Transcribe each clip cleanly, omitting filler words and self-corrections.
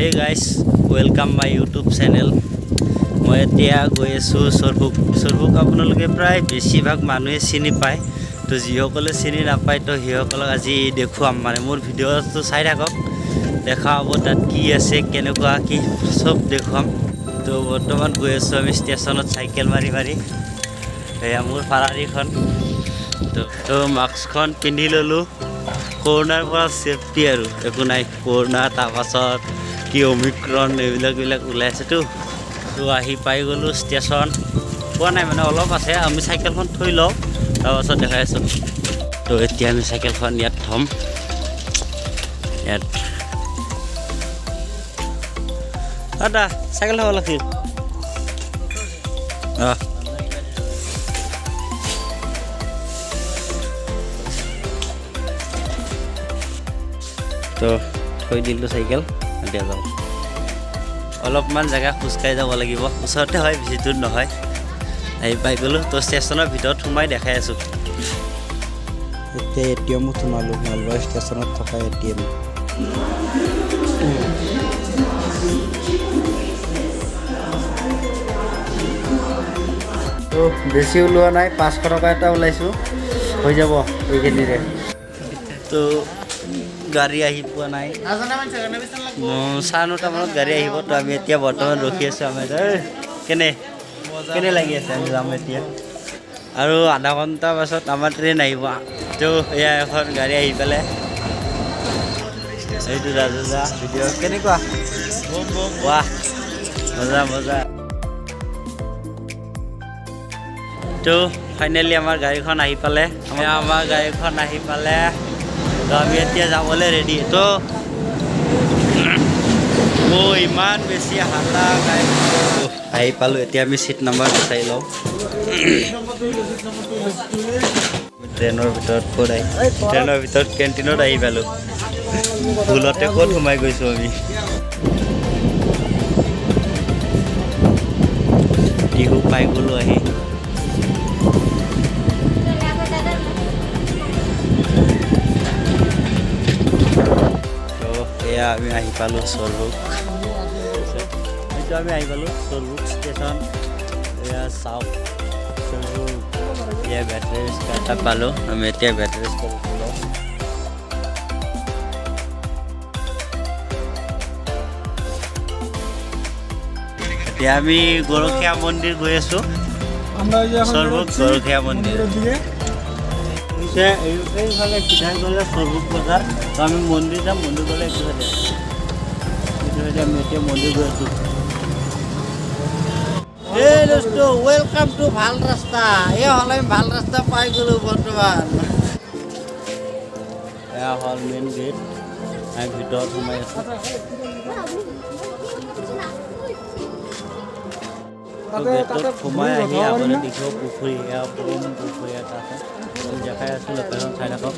Hey guys, welcome my YouTube channel. মই এতিয়া গৈ আছোঁ সৰভোগ। সৰভোগ আপোনালোকে প্ৰায় বেছিভাগ মানুহে চিনি পায়। তো যিসকলে চিনি নাপায়, তো সেইসকলক আজি দেখুৱাম। মানে মোৰ ভিডিঅ'টো চাই থাকক, দেখা হ'ব তাত কি আছে, কেনেকুৱা কি, চব দেখুৱাম। তো বৰ্তমান গৈ আছোঁ আমি ষ্টেচনত চাইকেল মাৰি মাৰি। এয়া মোৰ ফাৰাৰীখন। তো মাস্কখন পিন্ধি ল'লোঁ, কৰোণাৰ পৰা ছেফটি আৰু একো নাই। কৰোণা, তাৰপাছত কি অমিক্ৰণ, এইবিলাক বিলাক ওলাই আছেতো। তো আহি পাই গ'লোঁ ষ্টেচন। পোৱা নাই, মানে অলপ আছে। আমি চাইকেলখন থৈ লওঁ, তাৰপাছত দেখাই আছোঁ। তো এতিয়া আমি চাইকেলখন ইয়াত থ'ম ইয়াত। দাদা, চাইকেল থ'ব লাগিছিল। অঁ, তো থৈ দিলোঁ চাইকেল, এতিয়া যাওঁ। অলপমান জেগা খোজকাঢ়ি যাব লাগিব, ওচৰতে হয়, বেছি দূৰ নহয়। আহি পাই গ'লোঁ। তো ষ্টেচনৰ ভিতৰত সোমাই দেখাই আছোঁ। এতিয়া এ.টি.এমত সোমালোঁ, নলবাৰী ষ্টেচনত থকা এ.টি.এম। তো বেছি ওলোৱা নাই, 500 টকা এটা ওলাইছোঁ, হৈ যাব এইখিনিৰে। তো গাড়ী আহি পোৱা নাই, 9:30 মানত গাড়ী আহিব। তো আমি এতিয়া বৰ্তমান ৰখি আছোঁ। আমি এই, কেনে কেনে লাগি আছে? আমি যাম এতিয়া আৰু আধা ঘণ্টা পাছত আমাৰ ট্ৰেইন আহিব। তো এয়া এখন গাড়ী আহি পেলাই। এইটো ৰাজুদা, ভিডিঅ' কেনেকুৱা? ৱাহ, মজা মজা। তো ফাইনেলি আমাৰ গাড়ীখন আহি পালে, আমাৰ গাড়ীখন আহি পালে। তো আমি এতিয়া যাবলৈ ৰেডি। তো অ' ইমান বেছি হাল্লা গাড়ী। আহি পালোঁ, এতিয়া আমি চিট নাম্বাৰ বিচাৰি লওঁ। ট্ৰেইনৰ ভিতৰত ক'ত আহি, ট্ৰেইনৰ ভিতৰত কেণ্টিনত আহি পালোঁ। ভুলতে ক'ত সোমাই গৈছোঁ আমি। টিহু পাই গ'লোঁ আহি। তো এয়া আমি আহি পালোঁ সৰভোগ। এইটো আমি আহি পালোঁ সৰভোগ ষ্টেচন। এয়া চাওক সৰভোগ। এয়া বেটাৰী ৰিক্সা এটা পালোঁ আমি। এতিয়া বেটাৰী ৰিক্সা লওঁ। এতিয়া আমি গৰখীয়া মন্দিৰ গৈ আছোঁ। আমৰা এই যে এখন সৰভোগ বেৰোচ্ছি গৰখীয়া মন্দিৰ। মন্দিৰেৰ দিকে। হৈছে এইফালে চিধাই গ'লে সৰভোগ বজাৰ। তো আমি মন্দিৰ যাম, মন্দিৰ গ'লে এইটো চাইডে, এইটো চাইডে। আমি এতিয়া মন্দিৰ গৈ আছোঁ। এই দোস্ত, welcome to ভাল ৰাস্তা। এই হ'ল, আমি ভাল ৰাস্তা পাই গ'লোঁ বৰ্তমান। এয়া হ'ল মেইন গেট, আমি ভিতৰত সোমাই আছোঁ। তো গেটত সোমাই আহি আগতে দেখিব পুখুৰী। এয়া বম পুখুৰী এটা আছে, দেখাই আছোঁ, লোকেশ্যন চাই থাকক।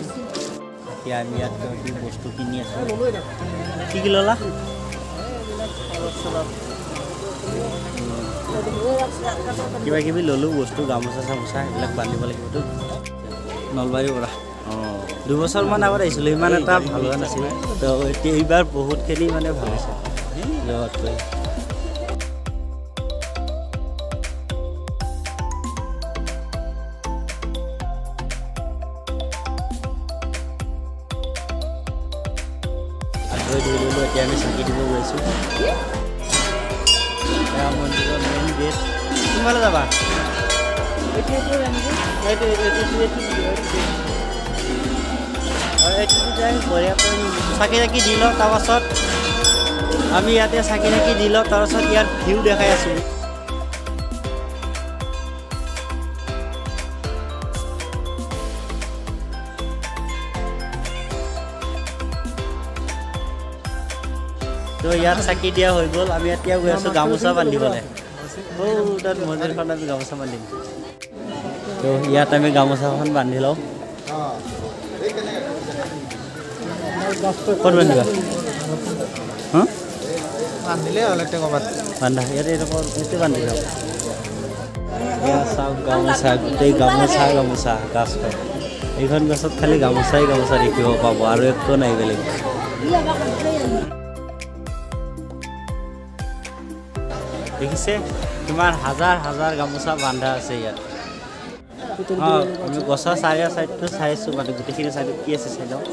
এতিয়া আমি ইয়াত কিবা কিবি বস্তু কিনি আছোঁ। কি কি ল'লা? কিবা কিবি ল'লোঁ বস্তু, গামোচা চামোচা এইবিলাক বান্ধিব লাগিবতো। নলবাৰীৰ পৰা। অঁ, 2 বছৰমান আগত আহিছিলোঁ, ইমান এটা ভাল হোৱা নাছিল। তো এতিয়া এইবাৰ বহুতখিনি মানে ভাল হৈছে যোৱাতকৈ। হাত ভৰি ধুই ল'লোঁ, এতিয়া আমি চাকি দিব গৈছোঁ। এয়া মন্দিৰৰ মেইন গেট। কোনফালে যাবা? এইটো এইটো এইটো এইটো এইটো এইটো যাই বঢ়িয়াকৈ চাকি চাকি দি লওঁ, তাৰপাছত আমি ইয়াতে চাকি চাকি দি লওঁ, তাৰপাছত ইয়াৰ ভিউ দেখাই আছোঁ। তো ইয়াত চাকি দিয়া হৈ গ'ল, আমি এতিয়া গৈ আছোঁ গামোচা বান্ধিবলৈ। অ' তাত মন্দিৰখন, আমি গামোচা বান্ধিম। তো ইয়াত আমি গামোচাখন বান্ধি লওঁ। ক'ত বান্ধিবা? হা? বান্ধিলে হ'ল একটা ক'ৰবাত। বান্ধা ইয়াতে, এইটো বান্ধি লওঁ। এয়া চাওক গামোচা, গোটেই গামোচা গামোচা গাছখন। এইখন গছত খালি গামোচাই গামোচা দেখিব পাব, আৰু একো নাই বেলেগ। দেখিছে কিমান হাজাৰ হাজাৰ গামোচা বান্ধা আছে ইয়াত। অঁ, আমি গছৰ চাৰিও চাইডটো চাইছোঁ, মানে গোটেইখিনি চাইডত কি আছে চাই লওঁ।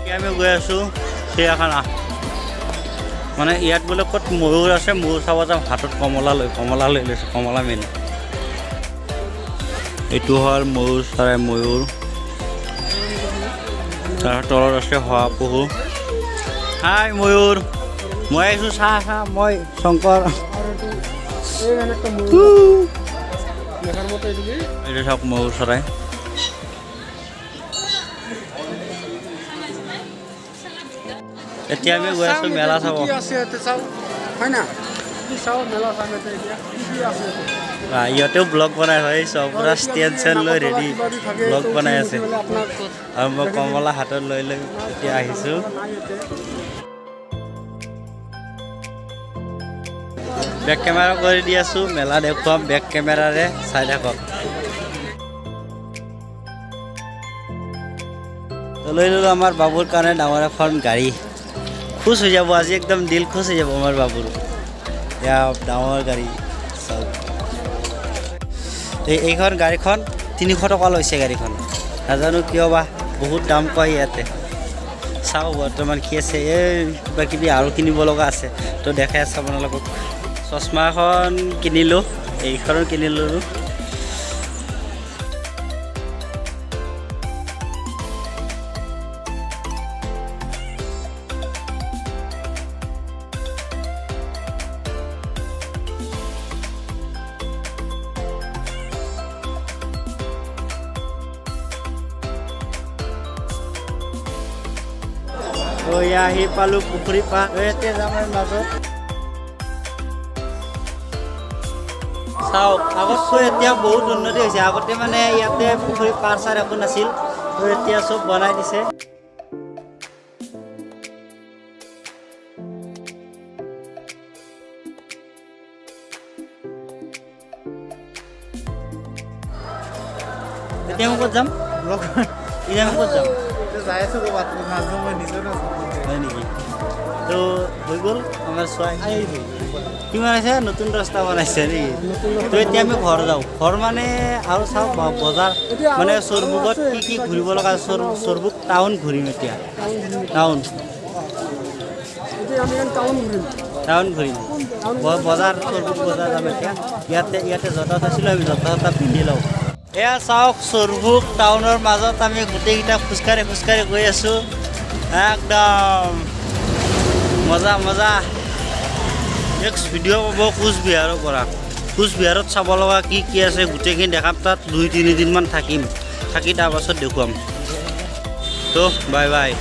এতিয়া আমি গৈ আছোঁ চিৰিয়াখানা। মানে ইয়াত বোলে ক'ত ময়ূৰ আছে, ময়ূৰ চাব যাম। হাতত কমলা লৈ, কমলা লৈ লৈছোঁ, কমলা মেইন। এইটো হ'ল ময়ূৰ চৰাই, ময়ূৰ। তাৰ তলত আছে শহাপহু। হাই ময়ূৰ, মই আহিছোঁ, চাহ চাহ, মই শংকৰ। এইটো চাওক ময়ূৰ চৰাই। এতিয়া আমি গৈ আছোঁ মেলা চাব। কি আছে ইয়াতে চাওঁ, হয় না? কি চাওঁ, মেলা চাম ইয়াতে। এতিয়া কি কি আছে ইয়াতে? ইহঁতেও ব্লগ বনাই হয় চব, পুৰা ষ্টেণ্ড চেণ্ড লৈ ৰেডি, ব্লগ বনাই আছে। আপোনাক আৰু মই কমলা হাতত লৈ লৈ এতিয়া আহিছোঁ। নাই ইয়াতে। বেক কেমেৰা কৰি দি আছোঁ, মেলা দেখুৱাম বেক কেমেৰাৰে, চাই থাকক। তো লৈ ল'লোঁ আমাৰ বাবুৰ কাৰণে ডাঙৰ এখন গাড়ী। খুচ হৈ যাব আজি, একদম দিল খুচ হৈ যাব আমাৰ বাবুৰ। এয়া ডাঙৰ গাড়ী চাওক। এইখন গাড়ীখন 300 টকা লৈছে গাড়ীখন, নাজানো কিয় বা বহুত দাম কয় ইয়াতে। চাওঁ বৰ্তমান কি আছে। এই কিবা কিবি আৰু কিনিব লগা আছে, তো দেখাই আছোঁ আপোনালোকক। চশমা এখন কিনিলোঁ, এইখনো কিনি ল'লোঁ। তো এয়া আহি পালোঁ পুখুৰী পাৰ। এতিয়া যাম আমি মাজত। চাওক, আগতকৈ এতিয়া বহুত উন্নতি হৈছে। আগতে মানে ইয়াতে পুখুৰী পাৰ চাৰ একো নাছিল, তো এতিয়া চব বনাই দিছে। এতিয়া আমি ক'ত যাম? এতিয়া আমি ক'ত যাম? যাই আছোঁ ক'ৰবাত, নাজানো, মই নিজেও নাজানো। হয় নেকি? তো হৈ গ'ল আমাৰ চোৱা। কি বনাইছে? নতুন ৰাস্তা বনাইছে নেকি? তো এতিয়া আমি ঘৰ যাওঁ। ঘৰ মানে আৰু চাওঁ বজাৰ, মানে চৰবুকত কি কি ঘূৰিব লগা। চৰবুক টাউন ঘূৰিম এতিয়া, টাউন। এতিয়া আমি টাউন ঘূৰিম। টাউন ঘূৰিম, বজাৰ, চৰবুক বজাৰ যাম এতিয়া। ইয়াতে জোতা আছিলোঁ আমি, জোতা চোতা পিন্ধি লওঁ। এয়া চাওক, চৰবুক টাউনৰ মাজত আমি গোটেইকেইটা খোজকাঢ়ি খোজকাঢ়ি গৈ আছোঁ। একদম মজা মজা। নেক্সট ভিডিঅ' পাব কোচবিহাৰৰ পৰা। কোচবিহাৰত চাব লগা কি কি আছে গোটেইখিনি দেখাম। তাত 2-3 দিনমান থাকিম, থাকি তাৰপাছত দেখুৱাম। তো বাই বাই।